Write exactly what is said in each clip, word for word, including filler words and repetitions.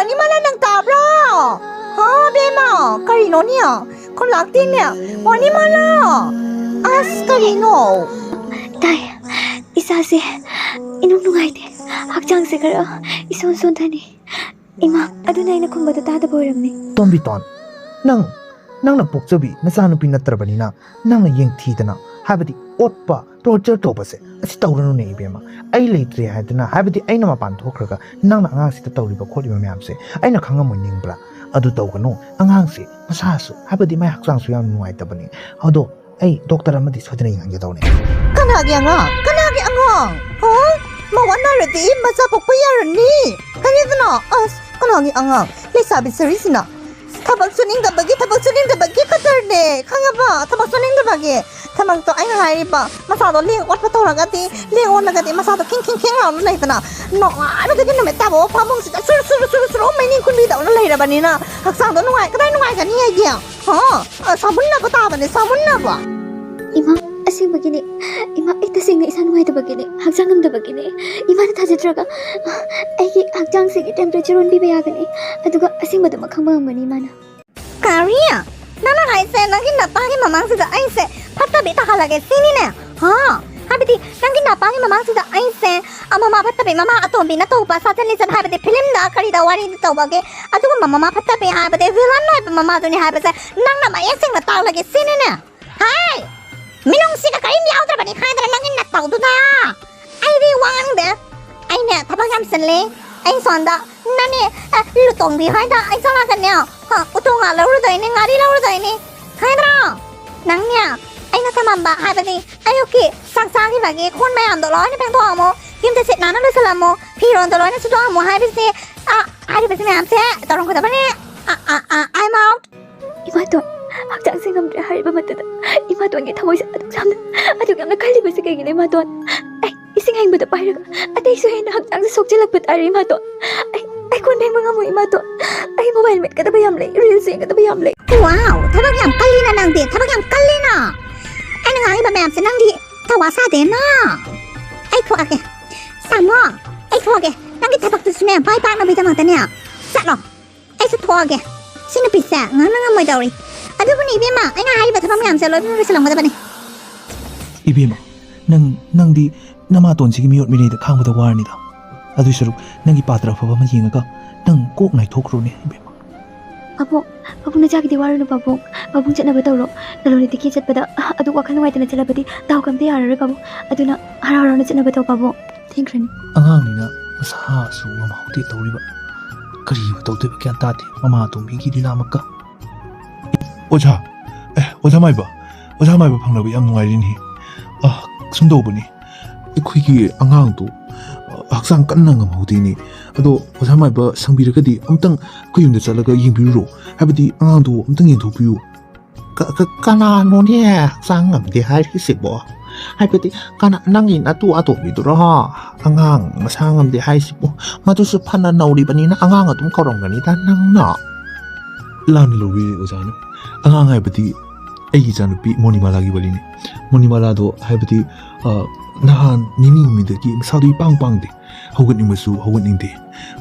ꯋꯥꯅꯤꯃꯥꯂꯥ, ꯅꯪ ꯇꯥꯕ꯭ꯔꯣ? ꯍꯥ, ꯕꯦꯝꯃ, ꯀꯔꯤꯅꯣꯅꯦ? ꯈꯨꯝꯂꯥꯛꯇꯦꯅꯦ꯫ ꯋꯥꯅꯤꯃꯥꯂꯥ! ꯑꯁ, ꯀꯔꯤꯅꯣ? ꯇꯥꯏ꯫ ꯏꯁꯥꯁꯦ ꯏꯅꯨꯡ ꯅꯨꯡꯉꯥꯏꯇꯦ꯫ ꯍꯛꯆꯥꯡꯁꯦ ꯈꯔ ꯏꯁꯣꯟ ꯁꯣꯟꯊꯅꯤ꯫ ꯏꯃꯥ, ꯑꯗꯨꯅ ꯑꯩꯅ ꯈꯨꯝꯕꯗꯣ ꯇꯥꯗꯕ ꯑꯣꯏꯔꯝꯅꯤ꯫ ꯇꯣꯝꯕꯤꯇꯣꯟ, ꯅꯪ, ꯅꯪꯅ ꯄꯣꯛꯆꯕꯤ ꯅꯆꯥꯅꯨꯄꯤ ꯅꯠꯇ꯭ꯔꯕꯅꯤꯅ, ꯅꯪꯅ ꯌꯦꯡꯊꯤꯗꯅ, ꯍꯥꯏꯕꯗꯤ ꯑꯣꯠꯄ, ꯇꯣꯔꯆꯔ ꯇꯧꯕꯁꯦ ꯑꯁꯤ ꯇꯧꯔꯅꯨꯅꯦ ꯏꯕꯦꯝꯃ꯫ ꯑꯩ ꯂꯩꯇ꯭ꯔꯦ ꯍꯥꯏꯗꯅ, ꯍꯥꯏꯕꯗꯤ ꯑꯩꯅ ꯃꯄꯥꯟ ꯊꯣꯛꯈ꯭ꯔꯒ ꯅꯪꯅ ꯑꯉꯥꯡꯁꯤꯗ ꯇꯧꯔꯤꯕ ꯈꯣꯠꯂꯤꯕ ꯃꯌꯥꯝꯁꯦ ꯑꯩꯅ ꯈꯪꯉꯝꯃꯣꯏ ꯅꯤꯡꯕ꯭ꯔꯥ? ꯑꯗꯨ ꯇꯧꯒꯅꯨ꯫ ꯑꯉꯥꯡꯁꯦ ꯃꯁꯥꯁꯨ, ꯍꯥꯏꯕꯗꯤ ꯃꯥꯏ ꯍꯛꯆꯥꯡꯁꯨ ꯌꯥꯝ ꯅꯨꯡꯉꯥꯏꯇꯕꯅꯤ꯫ ꯑꯗꯣ ꯑꯩ ꯗꯣꯛꯇꯔ ꯑꯃꯗꯤ ꯁꯣꯏꯗꯅ ꯌꯦꯡꯍꯟꯒꯦ ꯇꯧꯅꯤ꯫ ꯀꯅꯥꯒꯤ ꯑꯉꯥꯡ? ꯀꯅꯥꯒꯤ ꯑꯉꯥꯡ? ꯍꯥ? ꯃꯋꯥ ꯅꯥꯔꯗꯤ ꯃꯆꯥ ꯄꯣꯛꯄ ꯌꯥꯔꯅꯤ꯫ ꯀꯔꯤꯒꯤꯅꯣ? ꯑꯁ, ꯀꯅꯥꯒꯤ ꯑꯉꯥꯡ? ꯂꯩꯁꯥꯕꯤ ꯁꯔꯤꯁꯤꯅ ꯊꯕꯛ ꯁꯨꯅꯤꯡꯗꯕꯒꯤ, ꯊꯕꯛ ꯁꯨꯅꯤꯡꯗꯕꯒꯤ ꯈꯛꯇꯅꯦ, ꯈꯪꯉꯕ? ꯊꯕꯛ ꯁꯨꯅꯤꯡꯗꯕꯒꯤ꯫ ꯊꯕꯛꯇꯣ ꯑꯩꯅ ꯍꯥꯏꯔꯤꯕ, ꯃꯁꯥꯗꯣ ꯂꯦꯡ ꯑꯣꯠꯄ ꯇꯧꯔꯒꯗꯤ, ꯂꯦꯡ ꯑꯣꯠꯂꯒꯗꯤ ꯃꯁꯥꯗꯣ ꯈꯤꯡ ꯈꯤꯡ ꯈꯤꯡ ꯂꯥꯎꯅ ꯂꯩꯗꯅ, ꯅꯣꯡꯉꯥꯟꯕꯗꯒꯤ ꯅꯨꯃꯤꯠ ꯇꯥꯕ ꯐꯃꯨꯡꯁꯤꯗ ꯁꯨꯔꯨ ꯁꯨꯔꯨ ꯁꯨꯔꯨ ꯁꯨꯔꯨ ꯃꯩꯅꯤꯡ ꯈꯨꯟꯕꯤꯗꯧꯅ ꯂꯩꯔꯕꯅꯤꯅ, ꯍꯛꯆꯥꯡꯗꯣ ꯅꯨꯡꯉꯥꯏ, ꯀꯗꯥꯏ ꯅꯨꯡꯉꯥꯏꯒꯅꯤ ꯍꯥꯏꯒꯦ? ꯍꯥ? ꯑ, ꯁꯥꯃꯨꯟꯅꯕ ꯇꯥꯕꯅꯦ, ꯁꯥꯃꯨꯟꯅꯕ꯫ ꯏꯃꯥ, ꯑꯁꯦꯡꯕꯒꯤꯅꯦ꯫ ꯏꯃꯥ, ꯑꯩ ꯇꯁꯦꯡꯅ ꯏꯁꯥ ꯅꯨꯡꯉꯥꯏꯇꯕꯒꯤꯅꯦ, ꯍꯛꯆꯥꯡ ꯉꯝꯗꯕꯒꯤꯅꯦ꯫ ꯏꯃꯥꯅ ꯊꯥꯖꯗ꯭ꯔꯒ, ꯑꯩꯒꯤ ꯍꯛꯆꯥꯡꯁꯤꯒꯤ temperature ꯑꯣꯟꯕꯤꯕ ꯌꯥꯒꯅꯤ, ꯑꯗꯨꯒ ꯑꯁꯦꯡꯕꯗꯨꯃꯛ ꯈꯪꯕ ꯉꯝꯒꯅꯤ ꯏꯃꯥꯅ꯫ ꯀꯔꯤ? ꯅꯪꯅ ꯍꯥꯏꯁꯦ ꯅꯪꯒꯤ ꯅꯄꯥꯒꯤ ꯃꯃꯥꯡꯁꯤꯗ ꯑꯩꯁꯦ ꯐꯠꯇꯕꯤ ꯇꯥꯍꯜꯂꯒꯦ ꯁꯤꯅꯤꯅꯦ? ꯍꯥ? ꯍꯥꯏꯕꯗꯤ ꯅꯪꯒꯤ ꯅꯄꯥꯒꯤ ꯃꯃꯥꯡꯁꯤꯗ ꯑꯩꯁꯦ, ꯑ, ꯃꯃꯥ ꯐꯠꯇꯕꯤ, ꯃꯃꯥ ꯑꯇꯣꯝꯕꯤꯅ ꯇꯧꯕ ꯁꯥꯖꯟ ꯂꯤꯆꯟ, ꯍꯥꯏꯕꯗꯤ ꯐꯤꯂꯝꯗ ꯀꯔꯤꯗ ꯋꯥꯔꯤꯗ ꯇꯧꯕꯒꯤ ꯑꯗꯨꯒꯨꯝꯕ ꯃꯃꯥ ꯐꯠꯇꯕꯤ, ꯍꯥꯏꯕꯗꯤ villain ꯑꯣꯏꯕ ꯃꯃꯥꯗꯨꯅꯤ ꯍꯥꯏꯕꯁꯦ ꯅꯪꯅ ꯃꯌꯦꯛ ꯁꯦꯡꯅ ꯇꯥꯛꯂꯒꯦ ꯁꯤꯅꯤꯅꯦ? ꯍꯥꯏ! ꯃꯤꯅꯨꯡꯁꯤꯒ ꯀꯔꯤꯝ ꯌꯥꯎꯗ꯭ꯔꯕꯅꯤ ꯈꯪꯗ꯭ꯔꯥ ꯅꯪꯒꯤ ꯅꯇꯧꯗꯨꯗ? ꯑꯩꯗꯤ ꯋꯥ ꯉꯥꯡꯗꯦ꯫ ꯑꯩꯅꯦ ꯊꯕꯛ ꯌꯥꯝ ꯆꯤꯜꯂꯤ꯫ ꯑꯩ ꯁꯣꯝꯗ ꯅꯅꯦ, ꯑ, ꯂꯨꯇꯣꯡꯕꯤ ꯍꯣꯏꯗ ꯑꯩ ꯆꯠꯂꯒꯅꯦ, ꯑ, ꯎꯇꯣꯡ ꯉꯥ ꯂꯧꯔꯨꯗꯣꯏꯅꯤ, ꯉꯥꯔꯤ ꯂꯧꯔꯨꯗꯣꯏꯅꯤ꯫ ꯈꯪꯗ꯭ꯔꯣ? ꯅꯪꯅꯦ ꯑꯩꯅ ꯊꯝꯃꯝꯕ, ꯍꯥꯏꯕꯗꯤ ꯑꯌꯨꯛꯀꯤ ꯆꯥꯛ ꯆꯥꯈꯤꯕꯒꯤ ꯀꯣꯟ ꯃꯌꯥꯝꯗꯣ ꯂꯣꯏꯅ ꯐꯦꯡꯗꯣꯛꯑꯝꯃꯣ꯫ ꯌꯨꯝꯗ ꯁꯤꯠ ꯅꯥꯟꯅ ꯂꯣꯏꯁꯤꯜꯂꯝꯃꯣ꯫ ꯐꯤꯔꯣꯟꯗꯣ ꯂꯣꯏꯅ ꯁꯨꯗꯣꯛꯑꯝꯃꯣ ꯍꯥꯏꯕꯁꯦ, ꯑ, ꯍꯥꯏꯔꯤꯕꯁꯤ ꯃꯌꯥꯝꯁꯦ ꯇꯧꯔꯝꯒꯗꯕꯅꯦ꯫ ꯑ, ꯑ, ꯑ, I'm out꯫ ꯏꯃꯥꯇꯣꯟ, ꯍꯛꯆꯥꯡꯁꯦ ꯉꯝꯗ꯭ꯔꯦ ꯍꯥꯏꯔꯤꯕ ꯃꯇꯝꯗ ꯏꯃꯥꯇꯣꯟꯒꯤ ꯊꯃꯣꯏꯁꯦ ꯑꯗꯨꯛ ꯌꯥꯝꯅ, ꯑꯗꯨꯛ ꯌꯥꯝꯅ ꯀꯜꯂꯤꯕꯁꯤ ꯀꯩꯒꯤꯅꯣ ꯏꯃꯥꯇꯣꯟ? ꯑꯩ ꯏꯁꯤꯡ ꯑꯏꯪꯕꯗ ꯄꯥꯏꯔꯒ ꯑꯇꯩꯁꯨ ꯍꯦꯟꯅ ꯍꯛꯆꯥꯡꯁꯦ ꯁꯣꯛꯆꯤꯜꯂꯛꯄ ꯇꯥꯔꯦ ꯏꯃꯥꯇꯣꯟ꯫ ꯑꯩ, ꯑꯩ ꯀꯣꯟ ꯐꯦꯡꯕ ꯉꯝꯃꯣꯏ ꯏꯃꯥꯇꯣꯟ꯫ ꯑꯩ mobile ꯃꯦꯠꯀꯗꯕ ꯌꯥꯝ ꯂꯩ, reels ꯌꯦꯡꯒꯗꯕ ꯌꯥꯝ ꯂꯩ꯫ Wow, ꯊꯕꯛ ꯌꯥꯝ ꯀꯜꯂꯤꯅ ꯅꯪꯗꯤ, ꯊꯕꯛ ꯌꯥꯝ ꯀꯜꯂꯤꯅ꯫ ꯑꯩꯅ ꯉꯥꯡꯉꯤꯕ ꯃꯌꯥꯝꯁꯦ ꯅꯪꯗꯤ ꯊꯋꯥ ꯁꯥꯗꯦꯅ꯫ ꯑꯩ ꯊꯣꯛꯑꯒꯦ꯫ ꯇꯥꯃꯣ, ꯑꯩ ꯊꯣꯛꯑꯒꯦ꯫ ꯅꯪꯒꯤ ꯊꯕꯛꯇꯨꯁꯨꯅꯦ ꯃꯥꯏ ꯄꯥꯛꯅꯕꯒꯤꯗꯃꯛꯇꯅꯦ ꯆꯠꯂꯣ, ꯑꯩꯁꯨ ꯊꯣꯛꯑꯒꯦ꯫ ꯁꯤ ꯅꯨꯄꯤꯁꯦ ꯉꯥꯡꯅ ꯉꯝꯃꯣꯏꯗꯧꯔꯤ꯫ ꯑꯗꯨꯕꯨꯅꯦ ꯏꯕꯦꯝꯃ, ꯑꯩꯅ ꯍꯥꯏꯔꯤꯕ ꯊꯕꯛ ꯃꯌꯥꯝꯁꯦ ꯂꯣꯏꯅ ꯂꯣꯏꯁꯤꯜꯂꯝꯒꯗꯕꯅꯤ꯫ ꯏꯕꯦꯝꯃ, ꯅꯪ, ꯅꯪꯗꯤ ꯅꯃꯥꯇꯣꯟꯁꯤꯒꯤ ꯃꯤꯑꯣꯠ ꯃꯤꯅꯩꯗ ꯈꯥꯡꯕꯗ ꯋꯥꯔꯅꯤꯗ꯫ ꯑꯗꯨꯏ ꯁꯔꯨꯛ ꯅꯪꯒꯤ ꯄꯥꯇ꯭ꯔ ꯑꯐꯕ ꯑꯃ ꯌꯦꯡꯉꯒ ꯅꯪ ꯀꯣꯛ ꯉꯥꯏꯊꯣꯛꯈ꯭ꯔꯣꯅꯦ ꯏꯕꯦꯝꯃ꯫ ꯄꯥꯕꯨꯡ, ꯄꯥꯕꯨꯡ ꯅꯆꯥꯒꯤꯗꯤ ꯋꯥꯔꯨꯅꯨ ꯄꯥꯕꯨꯡ꯫ ꯄꯥꯕꯨꯡ ꯆꯠꯅꯕ ꯇꯧꯔꯣ꯫ ꯂꯂꯣꯟ ꯏꯇꯤꯛꯀꯤ ꯆꯠꯄꯗ ꯑꯗꯨ ꯋꯥꯈꯜ ꯅꯨꯡꯉꯥꯏꯇꯅ ꯆꯠꯂꯕꯗꯤ ꯗꯥꯎ ꯀꯝꯇ ꯌꯥꯔꯔꯣꯏ ꯄꯥꯕꯨꯡ꯫ ꯑꯗꯨꯅ ꯍꯔꯥꯎ ꯍꯔꯥꯎꯅ ꯆꯠꯅꯕ ꯇꯧ ꯄꯥꯕꯨꯡ꯫ ꯊꯦꯡꯈ꯭ꯔꯅꯤ꯫ ꯑꯉꯥꯡꯅꯤꯅ ꯃꯁꯥꯁꯨ ꯉꯝꯍꯧꯗꯦ ꯇꯧꯔꯤꯕ꯫ ꯀꯔꯤꯕꯨ ꯇꯧꯗꯣꯏꯕ ꯒ꯭ꯌꯥꯟ ꯇꯥꯗꯦ ꯃꯃꯥ ꯑꯇꯣꯝꯕꯤꯒꯤ ꯂꯤꯂꯥꯃꯛꯀ꯫ ꯑꯣꯖꯥ, ꯑꯦ, ꯑꯣꯖꯥ ꯃꯥꯏꯕ, ꯑꯣꯖꯥ ꯃꯥꯏꯕ ꯐꯪꯂꯕ ꯌꯥꯝ ꯅꯨꯡꯉꯥꯏꯔꯤꯅꯤ꯫ ꯑ, ꯁꯨꯝ ꯇꯧꯕꯅꯤ, ꯑꯩꯈꯣꯏꯒꯤ ꯑꯉꯥꯡꯗꯣ, ꯑ, ꯍꯛꯆꯥꯡ ꯀꯟꯅ ꯉꯝꯍꯧꯗꯦꯅꯦ꯫ ꯑꯗꯣ ꯑꯣꯖꯥ ꯃꯥꯏꯕ ꯁꯪꯕꯤꯔꯒꯗꯤ ꯑꯃꯨꯛꯇꯪ ꯑꯩꯈꯣꯏ ꯌꯨꯝꯗ ꯆꯠꯂꯒ ꯌꯦꯡꯕꯤꯔꯨꯔꯣ, ꯍꯥꯏꯕꯗꯤ ꯑꯉꯥꯡꯗꯣ ꯑꯃꯨꯛꯇꯪ ꯌꯦꯡꯊꯣꯛꯄꯤꯌꯨ꯫ ꯀ-, ꯀ-, ꯀꯅꯥꯅꯣꯅꯦ ꯍꯛꯆꯥꯡ ꯉꯝꯗꯦ ꯍꯥꯏꯔꯤꯁꯤꯕꯣ? ꯍꯥꯏꯕꯗꯤ ꯀꯅꯥ, ꯅꯪꯒꯤ ꯅꯇꯨ ꯑꯇꯣꯝꯕꯤꯗꯨꯔꯣ ꯑꯉꯥꯡ ꯃꯁꯥ ꯉꯝꯗꯦ ꯍꯥꯏꯁꯤꯕꯣ? ꯃꯗꯨꯁꯨ ꯐꯅ ꯅꯧꯔꯤꯕꯅꯤꯅ ꯑꯉꯥꯡ ꯑꯗꯨꯝ ꯀꯧꯔꯝꯒꯅꯤꯗ ꯅꯪꯅ꯫ ꯂꯥꯟꯅ ꯂꯧꯕꯤꯔꯦ ꯑꯣꯖꯥꯅ꯫ ꯑꯉꯥꯡ ꯍꯥꯏꯕꯗꯤ ꯑꯩꯒꯤ ꯏꯆꯥꯅꯨꯄꯤ ꯃꯣꯅꯤꯃꯥꯂꯥꯒꯤ ꯋꯥꯔꯤꯅꯤ꯫ ꯃꯣꯅꯤꯃꯥꯂꯥꯗꯣ ꯍꯥꯏꯕꯗꯤ, ꯑ, ꯅꯍꯥꯟ ꯅꯤꯅꯤ ꯍꯨꯝꯅꯤꯗꯒꯤ ꯃꯁꯥꯗꯣ ꯏꯄꯥꯡ ꯄꯥꯡꯗꯦ꯫ ꯍꯧꯒꯠꯅꯤꯡꯕꯁꯨ ꯍꯧꯒꯠꯅꯤꯡꯗꯦ꯫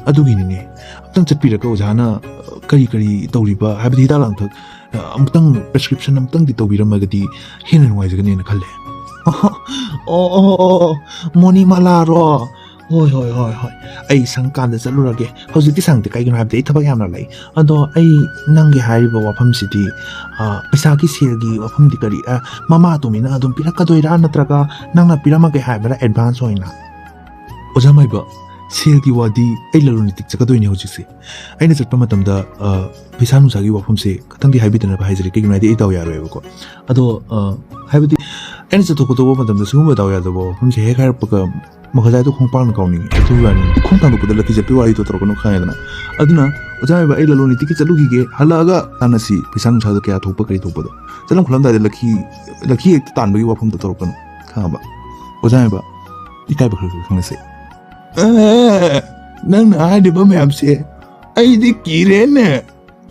ꯑꯗꯨꯒꯤꯅꯤꯅꯦ꯫ ꯑꯝꯇꯪ ꯆꯠꯄꯤꯔꯒ ꯑꯣꯖꯥꯅ, ꯑ, ꯀꯔꯤ ꯀꯔꯤ ꯇꯧꯔꯤꯕ, ꯍꯥꯏꯕꯗꯤ ꯍꯤꯗꯥꯛ ꯂꯥꯡꯊꯛ, ꯑ, ꯑꯃꯨꯛꯇꯪ prescription ꯑꯃꯨꯛꯇꯪꯗꯤ ꯇꯧꯕꯤꯔꯝꯃꯒꯗꯤ ꯍꯦꯟꯅ ꯅꯨꯡꯉꯥꯏꯖꯒꯅꯦꯅ ꯈꯜꯂꯦ꯫ ꯑꯣ, ꯑꯣ, ꯑꯣ, ꯑꯣ, ꯃꯣꯅꯤꯃꯥꯂꯥꯔꯣ? ꯍꯣꯏ, ꯍꯣꯏ, ꯍꯣꯏ, ꯍꯣꯏ꯫ ꯑꯩ ꯁꯪꯀꯥꯟꯗ ꯆꯠꯂꯨꯔꯒꯦ꯫ ꯍꯧꯖꯤꯛꯇꯤ ꯁꯪꯗꯦ, ꯀꯩꯒꯤꯅꯣ ꯍꯥꯏꯕꯗꯤ ꯑꯩ ꯊꯕꯛ ꯌꯥꯝꯅ ꯂꯩ꯫ ꯑꯗꯣ ꯑꯩ ꯅꯪꯒꯤ ꯍꯥꯏꯔꯤꯕ ꯋꯥꯐꯝꯁꯤꯗꯤ, ꯑ, ꯄꯩꯁꯥꯒꯤ ꯁꯦꯜꯒꯤ ꯋꯥꯐꯝꯗꯤ ꯀꯔꯤ? ꯑ, ꯃꯃꯥ ꯑꯇꯣꯝꯕꯤꯅ ꯑꯗꯨꯝ ꯄꯤꯔꯛꯀꯗꯣꯏꯔꯥ, ꯅꯠꯇ꯭ꯔꯒ ꯅꯪꯅ ꯄꯤꯔꯝꯃꯒꯦ ꯍꯥꯏꯕ꯭ꯔꯥ advance ꯑꯣꯏꯅ? ꯑꯣꯖꯥ ꯃꯥꯏꯕ, ꯁꯦꯜꯒꯤ ꯋꯥꯗꯤ ꯑꯩ ꯂꯂꯣꯟ ꯏꯇꯤꯛ ꯆꯠꯀꯗꯣꯏꯅꯦ ꯍꯧꯖꯤꯛꯁꯦ꯫ ꯑꯩꯅ ꯆꯠꯄ ꯃꯇꯝꯗ, ꯑ, ꯄꯩꯁꯥ ꯅꯨꯡꯁꯥꯒꯤ ꯋꯥꯐꯝꯁꯦ ꯈꯇꯪꯗꯤ ꯍꯥꯏꯕꯤꯗꯅꯕ ꯍꯥꯏꯖꯔꯤ, ꯀꯩꯒꯤꯅꯣ ꯍꯥꯏꯗꯤ ꯑꯩ ꯗꯥꯎ ꯌꯥꯔꯣꯏꯕꯀꯣ꯫ ꯑꯗꯣ, ꯑ, ꯍꯥꯏꯕꯗꯤ ꯑꯩꯅ ꯆꯠꯊꯣꯛ ꯈꯣꯠꯇꯣꯛꯄ ꯃꯇꯝꯗ ꯁꯤꯒꯨꯝꯕ ꯗꯥꯎ ꯌꯥꯗꯕ ꯋꯥꯐꯝꯁꯦ ꯍꯦꯛ ꯍꯥꯏꯔꯛꯄꯒ ꯃꯈꯥꯖꯥꯏꯗꯣ ꯈꯣꯡꯄꯥꯛꯅ ꯀꯥꯎꯅꯤꯡꯉꯤ꯫ ꯑꯗꯨꯒꯤ ꯋꯥꯅꯤ, ꯈꯣꯡ ꯊꯥꯡꯗꯣꯛꯄꯗ ꯂꯛꯈꯤ ꯆꯠꯄꯒꯤ ꯋꯥꯔꯤꯗꯣ ꯇꯧꯔꯛꯀꯅꯨ ꯈꯪꯉꯦꯗꯅ꯫ ꯑꯗꯨꯅ ꯑꯣꯖꯥ ꯃꯥꯏꯕ, ꯑꯩ ꯂꯂꯣꯟ ꯏꯇꯤꯛꯀꯤ ꯆꯠꯂꯨꯈꯤꯒꯦ, ꯍꯜꯂꯛꯑꯒ ꯇꯥꯟꯅꯁꯤ ꯄꯩꯁꯥ ꯅꯨꯡꯁꯥꯗꯣ ꯀꯌꯥ ꯊꯣꯛꯄ ꯀꯔꯤ ꯊꯣꯛꯄꯗꯣ꯫ ꯆꯠꯂꯝ ꯈꯣꯠꯂꯝꯗꯥꯏꯗ ꯂꯛꯈꯤ, ꯂꯛꯈꯤ ꯍꯦꯛꯇ ꯇꯥꯟꯕꯒꯤ ꯋꯥꯐꯝꯗꯣ ꯇꯧꯔꯛꯀꯅꯨ ꯈꯪꯉꯕ? ꯑꯣꯖꯥ ꯃꯥꯏꯕ, ꯏꯀꯥꯏꯕ ꯈꯔ ꯈꯔ ꯈꯪꯅꯁꯦ꯫ ꯑꯦ, ꯅꯪꯅ ꯍꯥꯏꯔꯤꯕ ꯃꯌꯥꯝꯁꯦ ꯑꯩꯗꯤ ꯀꯤꯔꯦꯅꯦ,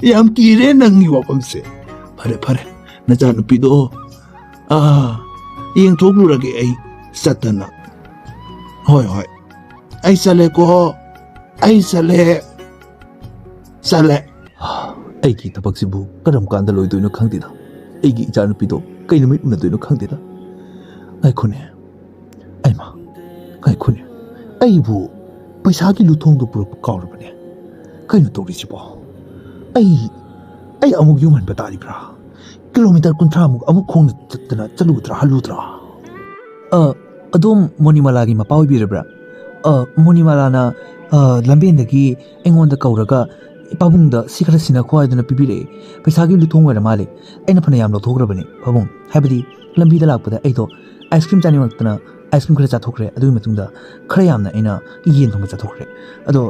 ꯌꯥꯝ ꯀꯤꯔꯦ ꯅꯪꯒꯤ ꯋꯥꯐꯝꯁꯦ꯫ ꯐꯔꯦ, ꯐꯔꯦ, ꯅꯆꯥꯅꯨꯄꯤꯗꯣ, ꯑꯥ, ꯌꯦꯡꯊꯣꯛꯂꯨꯔꯒꯦ ꯑꯩ ꯆꯠꯇꯅ꯫ ꯍꯣꯏ, ꯍꯣꯏ, ꯑꯩ ꯆꯠꯂꯦꯀꯣ, ꯑꯩ ꯆꯠꯂꯦ꯫ ꯆꯠꯂꯦ꯫ ꯑꯩꯒꯤ ꯊꯕꯛꯁꯤꯕꯨ ꯀꯔꯝ ꯀꯥꯟꯗ ꯂꯣꯏꯗꯣꯏꯅꯣ ꯈꯪꯗꯦꯗ꯫ ꯑꯩꯒꯤ ꯏꯆꯥꯅꯨꯄꯤꯗꯣ ꯀꯩ ꯅꯨꯃꯤꯠ ꯎꯅꯗꯣꯏꯅꯣ ꯈꯪꯗꯦꯗ꯫ ꯉꯥꯏꯈꯣꯅꯦ, ꯑꯩꯃ, ꯉꯥꯏꯈꯣꯅꯦ, ꯑꯩꯕꯨ ꯄꯩꯁꯥꯒꯤ ꯂꯨꯊꯣꯡꯗꯣ ꯄꯨꯔꯛꯄ ꯀꯥꯎꯔꯕꯅꯦ꯫ ꯀꯩꯅꯣ ꯇꯧꯔꯤꯁꯤꯕꯣ? ꯑꯩ, ꯑꯩ ꯑꯃꯨꯛ ꯌꯨꯝ ꯍꯟꯕ ꯇꯥꯔꯤꯕ꯭ꯔꯥ? ꯀꯤꯂꯣꯃꯤꯇꯔ ꯀꯨꯟꯊ꯭ꯔꯥꯃꯨꯛ ꯑꯃꯨꯛ ꯈꯣꯡꯅ ꯆꯠꯇꯅ ꯆꯠꯂꯨꯗ꯭ꯔꯥ ꯍꯜꯂꯨꯗ꯭ꯔꯥ? ꯑ, ꯑꯗꯣꯝ ꯃꯣꯅꯤꯃꯥꯂꯥꯒꯤ ꯃꯄꯥ ꯑꯣꯏꯕꯤꯔꯕ꯭ꯔꯥ? ꯑ, ꯃꯣꯅꯤꯃꯥꯂꯥꯅ, ꯑ, ꯂꯝꯕꯦꯟꯗꯒꯤ ꯑꯩꯉꯣꯟꯗ ꯀꯧꯔꯒ ꯄꯥꯕꯨꯡꯗ ꯁꯤ ꯈꯔ ꯁꯤꯟꯅꯈꯣ ꯍꯥꯏꯗꯨꯅ ꯄꯤꯕꯤꯔꯛꯑꯦ꯫ ꯄꯩꯁꯥꯒꯤ ꯂꯨꯊꯣꯡ ꯑꯣꯏꯔ ꯃꯥꯜꯂꯦ꯫ ꯑꯩꯅ ꯐꯅ ꯌꯥꯝ ꯂꯧꯊꯣꯛꯈ꯭ꯔꯕꯅꯦ ꯄꯥꯕꯨꯡ꯫ ꯍꯥꯏꯕꯗꯤ ꯂꯝꯕꯤꯗ ꯂꯥꯛꯄꯗ ꯑꯩꯗꯣ ꯑꯥꯏꯁ ꯀ꯭ꯔꯤꯝ ꯆꯥꯅꯤꯡꯉꯛꯇꯅ ꯑꯥꯏꯁ ꯀ꯭ꯔꯤꯝ ꯈꯔ ꯆꯥꯊꯣꯛꯈ꯭ꯔꯦ꯫ ꯑꯗꯨꯒꯤ ꯃꯇꯨꯡꯗ ꯈꯔ ꯌꯥꯝꯅ ꯑꯩꯅ ꯌꯦꯟ ꯊꯣꯡꯕ ꯆꯥꯊꯣꯛꯈ꯭ꯔꯦ꯫ ꯑꯗꯣ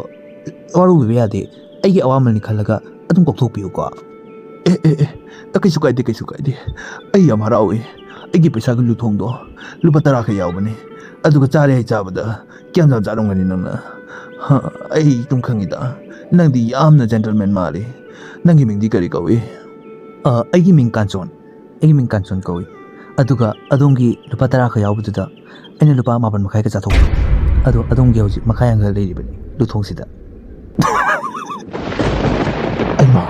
ꯋꯥꯔꯧꯕꯤꯕ ꯌꯥꯗꯦ, ꯑꯩꯒꯤ ꯑꯋꯥꯃꯜꯅꯤ ꯈꯜꯂꯒ ꯑꯗꯨꯝ ꯀꯣꯛꯊꯣꯛꯄꯤꯌꯨꯀꯣ꯫ ꯑꯦ, ꯑꯦ, ꯑꯦ, ꯑ, ꯀꯩꯁꯨ ꯀꯥꯏꯗꯦ, ꯀꯩꯁꯨ ꯀꯥꯏꯗꯦ꯫ ꯑꯩ ꯌꯥꯝ ꯍꯔꯥꯎꯏ꯫ ꯑꯩꯒꯤ ꯄꯩꯁꯥꯒꯤ ꯂꯨꯊꯣꯡꯗꯣ ꯂꯨꯄꯥ ꯇꯔꯥ ꯈꯛ ꯌꯥꯎꯕꯅꯤ꯫ ꯑꯗꯨꯒ ꯆꯥꯔꯦ ꯍꯥꯏ ꯆꯥꯕꯗ ꯀꯌꯥꯝ ꯌꯥꯝ ꯆꯥꯔꯝꯒꯅꯤ ꯅꯪꯅ? ꯍ, ꯑꯩ ꯑꯗꯨꯝ ꯈꯪꯉꯤꯗ, ꯅꯪꯗꯤ ꯌꯥꯝꯅ gentleman ꯃꯥꯜꯂꯤ꯫ ꯅꯪꯒꯤ ꯃꯤꯡꯗꯤ ꯀꯔꯤ ꯀꯧꯏ? ꯑ, ꯑꯩꯒꯤ ꯃꯤꯡ ꯀꯥꯟꯆꯣꯟ꯫ ꯑꯩꯒꯤ ꯃꯤꯡ ꯀꯥꯟꯆꯣꯟ ꯀꯧꯏ꯫ ꯑꯗꯨꯒ ꯑꯗꯣꯝꯒꯤ ꯂꯨꯄꯥ ꯇꯔꯥ ꯈꯛ ꯌꯥꯎꯕꯗꯨꯗ ꯑꯩꯅ ꯂꯨꯄꯥ ꯃꯥꯄꯟ ꯃꯈꯥꯏꯒ ꯆꯥꯊꯣꯛꯈ꯭ꯔꯦ꯫ ꯑꯗꯣ ꯑꯗꯣꯝꯒꯤ ꯍꯧꯖꯤꯛ ꯃꯈꯥ ꯌꯥꯡꯈ ꯂꯩꯔꯤꯕꯅꯤ ꯂꯨꯊꯣꯡꯁꯤꯗ꯫ ꯑꯩꯃꯥ!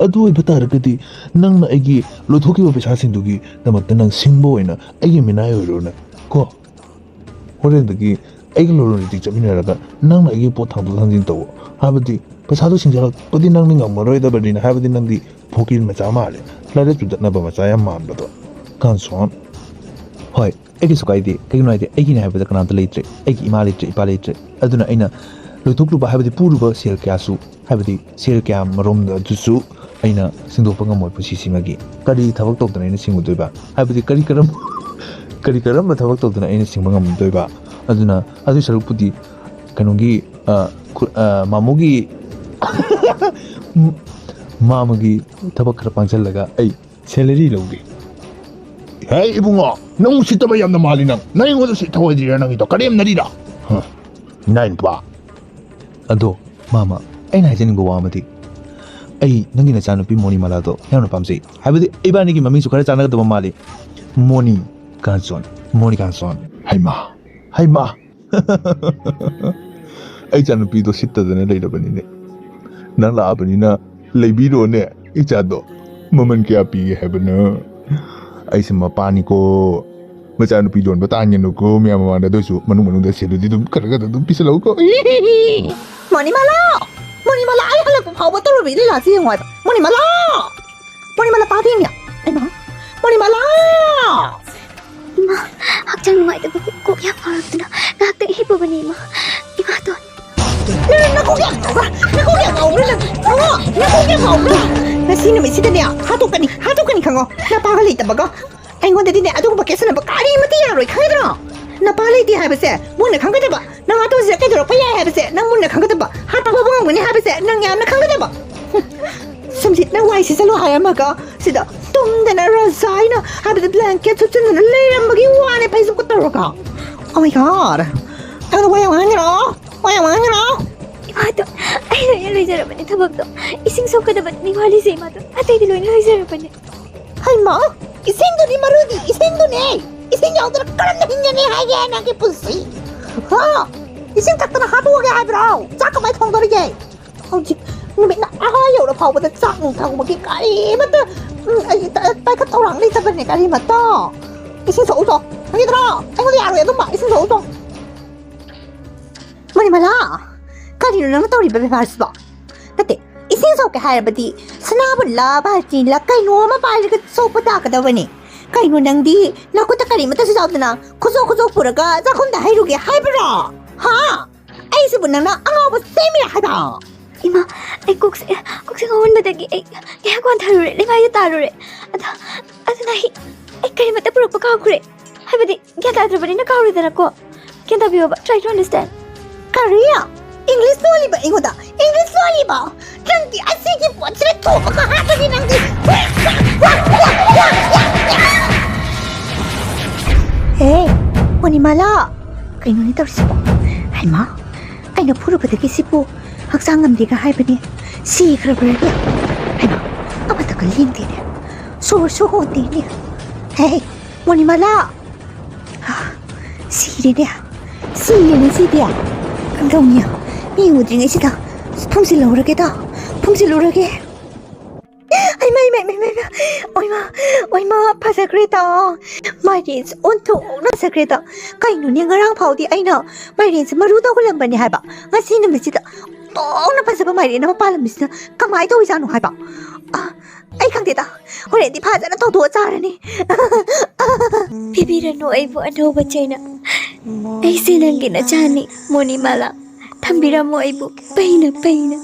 ꯑꯗꯨ ꯑꯣꯏꯕ ꯇꯥꯔꯒꯗꯤ ꯅꯪꯅ ꯑꯩꯒꯤ ꯂꯣꯏꯊꯣꯛꯈꯤꯕ ꯄꯩꯁꯥꯁꯤꯡꯗꯨꯒꯤꯗꯃꯛꯇ ꯅꯪ ꯁꯤꯡꯕ ꯑꯣꯏꯅ ꯑꯩꯒꯤ ꯃꯤꯅꯥꯏ ꯑꯣꯏꯔꯣꯅꯦ ꯀꯣ꯫ ꯍꯣꯔꯦꯟꯗꯒꯤ ꯑꯩꯒ ꯂꯂꯣꯟ ꯏꯇꯤꯛ ꯆꯠꯃꯤꯟꯅꯔꯒ ꯅꯪꯅ ꯑꯩꯒꯤ ꯄꯣꯠ ꯊꯥꯡꯗꯣꯛ ꯊꯥꯡꯖꯤꯟ ꯇꯧ꯫ ꯍꯥꯏꯕꯗꯤ ꯄꯩꯁꯥꯗꯣ ꯁꯤꯡꯖꯜꯂꯛꯄꯗꯤ ꯅꯪꯗꯤ ꯉꯝꯃꯔꯣꯏꯗꯕꯅꯤꯅ, ꯍꯥꯏꯕꯗꯤ ꯅꯪꯗꯤ ꯐꯣꯀꯤꯔ ꯃꯆꯥ ꯃꯥꯜꯂꯦ, ꯂꯥꯏꯔꯤꯛꯁꯨ ꯆꯠꯅꯕ ꯃꯆꯥ ꯌꯥꯝ ꯃꯥꯟꯕꯗꯣ꯫ ꯀꯥꯟꯁꯣꯟ, ꯍꯣꯏ, ꯑꯩ ꯀꯩꯁꯨ ꯀꯥꯏꯗꯦ꯫ ꯀꯩꯒꯤꯅꯣ ꯍꯥꯏꯗꯤ ꯑꯩꯒꯤꯅꯦ ꯍꯥꯏꯕꯗ ꯀꯅꯥꯝꯇ ꯂꯩꯇ꯭ꯔꯦ, ꯑꯩꯒꯤ ꯏꯃꯥ ꯂꯩꯇ꯭ꯔꯦ, ꯏꯄꯥ ꯂꯩꯇ꯭ꯔꯦ꯫ ꯑꯗꯨꯅ ꯑꯩꯅ ꯂꯣꯏꯊꯣꯛꯂꯨꯕ ꯍꯥꯏꯕꯗꯤ ꯄꯨꯔꯨꯕ ꯁꯦꯜ ꯀꯌꯥꯁꯨ, ꯍꯥꯏꯕꯗꯤ ꯁꯦꯜ ꯀꯌꯥ ꯃꯔꯨꯝꯗ ꯑꯗꯨꯁꯨ ꯑꯩꯅ ꯁꯦꯡꯗꯣꯛꯄ ꯉꯝꯃꯣꯏ ꯄꯨꯟꯁꯤꯁꯤꯃꯒꯤ꯫ ꯀꯔꯤ ꯊꯕꯛ ꯇꯧꯗꯅ ꯑꯩꯅ ꯁꯤꯡꯉꯨꯗꯣꯏꯕ? ꯍꯥꯏꯕꯗꯤ ꯀꯔꯤ ꯀꯔꯝ-, ꯀꯔꯤ ꯀꯔꯝꯕ ꯊꯕꯛ ꯇꯧꯗꯅ ꯑꯩꯅ ꯁꯤꯡꯕ ꯉꯝꯗꯣꯏꯕ? ꯑꯗꯨꯅ ꯑꯗꯨꯒꯤ ꯁꯔꯨꯛꯄꯨꯗꯤ ꯀꯩꯅꯣꯒꯤ, ꯑ, ꯈꯨ-, ꯑ, ꯃꯥꯃꯣꯒꯤ ꯃꯥꯃꯒꯤ ꯊꯕꯛ ꯈꯔ ꯄꯥꯡꯁꯤꯜꯂꯒ ꯑꯩ salary ꯂꯧꯒꯦ꯫ ꯍꯦ ꯏꯕꯨꯡꯉꯣ, ꯅꯪ ꯎꯁꯤꯠꯇꯕ ꯌꯥꯝꯅ ꯃꯥꯜꯂꯤ ꯅꯪ꯫ ꯅꯪ ꯑꯩꯉꯣꯟꯗ ꯎꯁꯤꯠ ꯊꯑꯣꯏꯗ꯭ꯔꯤꯔꯥ ꯅꯪꯒꯤꯗꯣ? ꯀꯔꯦꯝꯅꯔꯤꯔꯥ? ꯍ, ꯅꯥꯏ ꯅꯨꯄꯥ꯫ ꯑꯗꯣ ꯃꯥꯃ, ꯑꯩꯅ ꯍꯥꯏꯖꯅꯤꯡꯕ ꯋꯥ ꯑꯃꯗꯤ, ꯑꯩ ꯅꯪꯒꯤ ꯅꯆꯥꯅꯨꯄꯤ ꯃꯣꯅꯤꯃꯥꯂꯥꯗꯣ ꯌꯥꯝꯅ ꯄꯥꯝꯖꯩ꯫ ꯍꯥꯏꯕꯗꯤ ꯏꯕꯥꯅꯤꯒꯤ ꯃꯃꯤꯡꯁꯨ ꯈꯔ ꯆꯥꯟꯅꯒꯗꯕ ꯃꯥꯜꯂꯤ꯫ ꯃꯣꯅꯤ ꯀꯥꯟꯆꯣꯟ, ꯃꯣꯅꯤ ꯀꯥꯟꯆꯣꯟ꯫ ꯍꯩꯃꯥ, ꯍꯩꯃꯥ꯫ ꯑꯩ ꯏꯆꯥꯅꯨꯄꯤꯗꯣ ꯁꯤꯠꯇꯗꯅ ꯂꯩꯔꯕꯅꯤꯅꯦ꯫ ꯅꯪ ꯂꯥꯛꯑꯕꯅꯤꯅ ꯂꯩꯕꯤꯔꯣꯅꯦ ꯏꯆꯥꯗꯣ꯫ ꯃꯃꯜ ꯀꯌꯥ ꯄꯤꯒꯦ ꯍꯥꯏꯕꯅꯣ? ꯑꯩꯁꯦ ꯃꯄꯥꯅꯤꯀꯣ꯫ ꯃꯆꯥꯅꯨꯄꯤ ꯌꯣꯟꯕ ꯇꯥꯍꯟꯒꯅꯨꯀꯣ ꯃꯌꯥꯝ ꯃꯃꯥꯡꯗ꯫ ꯑꯗꯨ ꯑꯣꯏꯁꯨ ꯃꯅꯨꯡ ꯃꯅꯨꯡꯗ ꯁꯦꯜꯗꯨꯗꯤ ꯑꯗꯨꯝ ꯈꯔ ꯈꯔ ꯑꯗꯨꯝ ꯄꯤꯁꯜꯂꯛꯎꯀꯣ꯫ ꯃꯣꯅꯤꯃꯥꯂꯥ! ꯃꯣꯅꯤꯃꯥꯂꯥ, ꯑꯩ ꯍꯜꯂꯛꯄ ꯐꯥꯎꯕ ꯇꯧꯔꯕ ꯂꯤꯂꯥꯁꯤ ꯌꯦꯡꯉꯣ ꯍꯥꯏꯕ꯫ ꯃꯣꯅꯤꯃꯥꯂꯥ! ꯃꯣꯅꯤꯃꯥꯂꯥ, ꯇꯥꯗꯦꯃꯤ꯫ ꯏꯃꯥ! ꯃꯣꯅꯤꯃꯥꯂꯥ! ꯏꯃꯥ, ꯍꯛꯆꯥꯡ ꯅꯨꯡꯉꯥꯏꯇꯕꯒꯤ ꯀꯣꯛ ꯌꯥꯝ ꯉꯥꯎꯔꯛꯇꯅ ꯉꯥꯏꯍꯥꯛꯇꯪ ꯍꯤꯞꯄꯨꯕꯅꯤ, ꯏꯃꯥ꯫ ꯏꯃꯥꯇꯣꯟ꯫ ꯅꯪ ꯅꯀꯣꯛ ꯌꯥꯝ ꯉꯥꯎꯕ꯭ꯔꯥ? ꯅꯀꯣꯛ ꯌꯥꯝ ꯉꯥꯎꯕ꯭ꯔꯥ ꯅꯪ? ꯍꯥ? ꯅꯀꯣꯛ ꯌꯥꯝ ꯉꯥꯎꯕ꯭ꯔꯥ? ꯉꯁꯤ ꯅꯨꯃꯤꯠꯁꯤꯗꯅꯦ, ꯍꯥꯠꯇꯣꯛꯀꯅꯤ, ꯍꯥꯠꯇꯣꯛꯀꯅꯤ ꯈꯪꯉꯣ꯫ ꯅꯄꯥꯒ ꯂꯩꯇꯕꯒ꯫ ꯑꯩꯉꯣꯟꯗꯗꯤꯅꯦ, ꯑꯗꯨꯒꯨꯝꯕ ꯀꯦꯠꯁꯟꯅꯕ ꯀꯔꯤꯃꯠꯇ ꯌꯥꯔꯣꯏ, ꯈꯪꯒꯗ꯭ꯔꯣ? ꯅꯄꯥ ꯂꯩꯇꯦ ꯍꯥꯏꯕꯁꯦ ꯃꯨꯟꯅ ꯈꯪꯒꯗꯕ꯫ ꯅꯋꯥꯇꯣꯟꯁꯤꯗ ꯀꯩꯗꯧꯔꯛꯄ ꯌꯥꯏ ꯍꯥꯏꯕꯁꯦ ꯅꯪ ꯃꯨꯟꯅ ꯈꯪꯒꯗꯕ꯫ ꯍꯥꯠꯄ ꯐꯥꯎꯕ ꯉꯝꯒꯅꯤ ꯍꯥꯏꯕꯁꯦ ꯅꯪ ꯌꯥꯝꯅ ꯈꯪꯒꯗꯕ꯫ ꯍꯨꯝ, ꯁꯨꯝꯁꯤꯠꯅ ꯋꯥꯏ ꯁꯤꯠꯆꯜꯂꯨ ꯍꯥꯏꯔꯝꯃꯒ ꯁꯤꯗ ꯇꯨꯝꯗꯅ ꯔꯖꯥꯏꯅ ꯍꯥꯏꯕꯗꯤ blanket ꯁꯨꯞꯆꯤꯟꯗꯅ ꯂꯩꯔꯝꯕꯒꯤ ꯋꯥꯅꯦ, ꯐꯩꯖꯨꯞꯀ ꯇꯧꯔꯒ꯫ Oh my God! ꯑꯩꯉꯣꯟꯗ ꯋꯥ ꯌꯥꯝ ꯉꯥꯡꯒꯅꯣ, ꯋꯥ ꯌꯥꯝ ꯉꯥꯡꯒꯅꯣ꯫ ꯏꯃꯥꯇꯣꯟ, ꯑꯩ ꯂꯣꯏꯅ ꯂꯣꯏꯖꯔꯕꯅꯦ ꯊꯕꯛꯇꯣ꯫ ꯏꯁꯤꯡ ꯁꯣꯛꯀꯗꯕ ꯅꯤꯡꯋꯥꯂꯤꯁꯦ ꯏꯃꯥꯇꯣꯟ, ꯑꯇꯩꯗꯤ ꯂꯣꯏꯅ ꯂꯣꯏꯖꯔꯕꯅꯦ꯫ ꯍꯩꯃꯥ! ꯏꯁꯤꯡꯗꯨꯅꯤ ꯃꯔꯨꯗꯤ, ꯏꯁꯤꯡꯗꯨꯅꯦ! ꯏꯁꯤꯡ ꯌꯥꯎꯗꯅ ꯀꯔꯝꯅ ꯍꯤꯡꯒꯅꯤ ꯍꯥꯏꯒꯦ ꯅꯪꯒꯤ ꯄꯨꯟꯁꯤ? ꯍꯥ? ꯏꯁꯤꯡ ꯊꯛꯇꯅ ꯍꯥꯠꯇꯣꯛꯑꯒꯦ ꯍꯥꯏꯕ꯭ꯔꯣ? ꯆꯥꯛ ꯀꯃꯥꯏ ꯊꯣꯡꯗꯣꯔꯤꯒꯦ? ꯍꯧꯖꯤꯛ ꯅꯨꯃꯤꯠꯅ ꯑꯥ ꯌꯧꯔ ꯐꯥꯎꯕꯗ ꯆꯥꯛ ꯅꯨꯡ ꯊꯣꯡꯕꯒꯤ ꯀꯔꯤꯃꯠꯇ, ꯎꯝ, ꯑꯩ ꯇ-, ꯄꯥꯏꯈꯠ ꯊꯧꯔꯥꯡ ꯂꯩꯇꯕꯅꯦ ꯀꯔꯤꯃꯠꯇ꯫ ꯏꯁꯤꯡ ꯁꯣꯛꯎꯆꯣ, ꯈꯪꯉꯤꯗ꯭ꯔꯣ? ꯑꯩꯉꯣꯟꯗ ꯌꯥꯔꯣꯏ ꯑꯗꯨꯝꯕ, ꯏꯁꯤꯡ ꯁꯣꯛꯎꯆꯣ꯫ ꯃꯅꯤꯃꯂꯥ, ꯀꯔꯤꯅꯣ ꯅꯪꯅ ꯇꯧꯔꯤꯕ ꯕꯦꯕꯥꯔꯁꯤꯕꯣ? ꯅꯠꯇꯦ, ꯏꯁꯤꯡ ꯁꯣꯛꯀꯦ ꯍꯥꯏꯔꯕꯗꯤ ꯁꯅꯥꯕꯨꯟꯂ ꯕꯥꯜꯇꯤꯟꯂ ꯀꯩꯅꯣ ꯑꯃ ꯄꯥꯏꯔꯒ ꯁꯣꯛꯄ ꯇꯥꯒꯗꯕꯅꯦ꯫ ꯀꯩꯅꯣ ꯅꯪꯗꯤ ꯅꯈꯨꯠꯇ ꯀꯔꯤꯃꯠꯇꯁꯨ ꯌꯥꯎꯗꯅ ꯈꯨꯠꯁꯣꯛ ꯈꯨꯠꯁꯣꯛ ꯄꯨꯔꯒ ꯆꯥꯛꯈꯨꯝꯗ ꯍꯩꯔꯨꯒꯦ ꯍꯥꯏꯕ꯭ꯔꯣ? ꯍꯥ? ꯑꯩꯁꯤꯕꯨ ꯅꯪꯅ ꯑꯉꯥꯎꯕ ꯁꯦꯝꯃꯤꯔ ꯍꯥꯏꯕ? ꯏꯃꯥ, ꯑꯩ ꯀꯣꯛꯁꯦ, ꯀꯣꯛꯁꯦ ꯉꯥꯎꯃꯟꯕꯗꯒꯤ ꯑꯩ ꯉꯥꯏꯍꯥꯛ ꯋꯥꯟꯊꯔꯨꯔꯦ, ꯂꯩꯃꯥꯏꯗ ꯇꯥꯔꯨꯔꯦ꯫ ꯑꯗ, ꯑꯗꯨꯅ ꯑꯩ, ꯑꯩ ꯀꯔꯤꯃꯠꯇ ꯄꯨꯔꯛꯄ ꯀꯥꯎꯈ꯭ꯔꯦ꯫ ꯍꯥꯏꯕꯗꯤ, ꯒ꯭ꯌꯥꯟ ꯇꯥꯗ꯭ꯔꯕꯅꯤꯅ ꯀꯥꯎꯔꯦꯗꯅꯀꯣ꯫ ꯒ꯭ꯌꯥꯟ ꯇꯥꯕꯤꯌꯣꯕ, try to understand꯫ ꯀꯔꯤ? ꯏꯪꯂꯤꯁ ꯂꯣꯜꯂꯤꯕ ꯑꯩꯉꯣꯟꯗ? ꯏꯪꯂꯤꯁ ꯂꯣꯜꯂꯤꯕ? ꯅꯪꯗꯤ ꯑꯁꯤꯒꯤ ꯄꯣꯠꯁꯤꯗ ꯊꯣꯝꯃꯒ ꯍꯥꯠꯂꯗꯤ ꯅꯪꯗꯤ꯫ ꯍꯦ, ꯃꯅꯤꯃꯂꯥ! ꯀꯩꯅꯣꯅꯦ ꯇꯧꯔꯤꯁꯤꯕꯣ? ꯍꯩꯃꯥ! ꯑꯩꯅ ꯐꯨꯔꯨꯕꯗꯒꯤ ꯁꯤꯕꯨ ꯍꯛꯆꯥꯡ ꯉꯝꯗꯦꯒ ꯍꯥꯏꯕꯅꯦ꯫ ꯁꯤꯈ꯭ꯔꯕ꯭ꯔꯅꯦ? ꯍꯩꯃꯥ! ꯑꯃꯠꯇꯒ ꯂꯦꯡꯗꯦꯅꯦ꯫ ꯁꯣꯔꯁꯨ ꯍꯣꯟꯗꯦꯅꯦ꯫ ꯍꯦ, ꯃꯅꯤꯃꯂꯥ! ꯁꯤꯔꯦꯅꯦ꯫ ꯁꯤꯔꯦꯅꯦ ꯁꯤꯗꯤ꯫ ꯀꯝꯗꯧꯅꯤ? ꯃꯤ ꯎꯗ꯭ꯔꯤꯉꯩꯁꯤꯗ ꯊꯨꯝꯖꯤꯜꯍꯧꯔꯒꯦꯗ, ꯊꯨꯝꯖꯤꯜꯂꯨꯔꯒꯦ꯫ ꯑꯩꯃ, ꯑꯩꯃ, ꯑꯩꯃ, ꯑꯩꯃ, ꯑꯣꯏꯃ, ꯑꯣꯏꯃ, ꯐꯖꯈ꯭ꯔꯦꯗ꯫ ꯃꯥꯏꯔꯦꯟꯁꯦ ꯑꯣꯟꯊꯣꯛꯅ ꯐꯖꯈ꯭ꯔꯦꯗ꯫ ꯀꯩꯅꯣꯅꯦ, ꯉꯔꯥꯡ ꯐꯥꯎꯗꯤ ꯑꯩꯅ ꯃꯥꯏꯔꯦꯟꯁꯦ ꯃꯔꯨ ꯇꯧꯍꯜꯂꯝꯕꯅꯦ ꯍꯥꯏꯕ, ꯉꯁꯤ ꯅꯨꯃꯤꯠꯁꯤꯗ ꯑꯣꯟꯊꯣꯛꯅ ꯐꯖꯕ ꯃꯥꯏꯔꯦꯟ ꯑꯃ ꯄꯥꯜꯂꯝꯃꯤꯁꯤꯅ ꯀꯃꯥꯏꯅ ꯇꯧꯔꯤꯖꯥꯠꯅꯣ ꯍꯥꯏꯕ? ꯑ, ꯑꯩ ꯈꯪꯗꯦꯗ, ꯍꯣꯔꯦꯟꯗꯤ ꯐꯖꯅ ꯇꯧꯊꯣꯛꯑ ꯆꯥꯔꯅꯤ꯫ ꯄꯤꯕꯤꯔꯅꯨ ꯑꯩꯕꯨ ꯑꯅꯧꯕ ꯆꯩꯅ꯫ ꯑꯩꯁꯦ ꯅꯪꯒꯤ ꯅꯆꯥꯅꯤ, ꯃꯣꯅꯤꯃꯥꯂꯥ꯫ ꯊꯝꯕꯤꯔꯝꯃꯣ ꯑꯩꯕꯨ ꯄꯩꯅ ꯄꯩꯅ꯫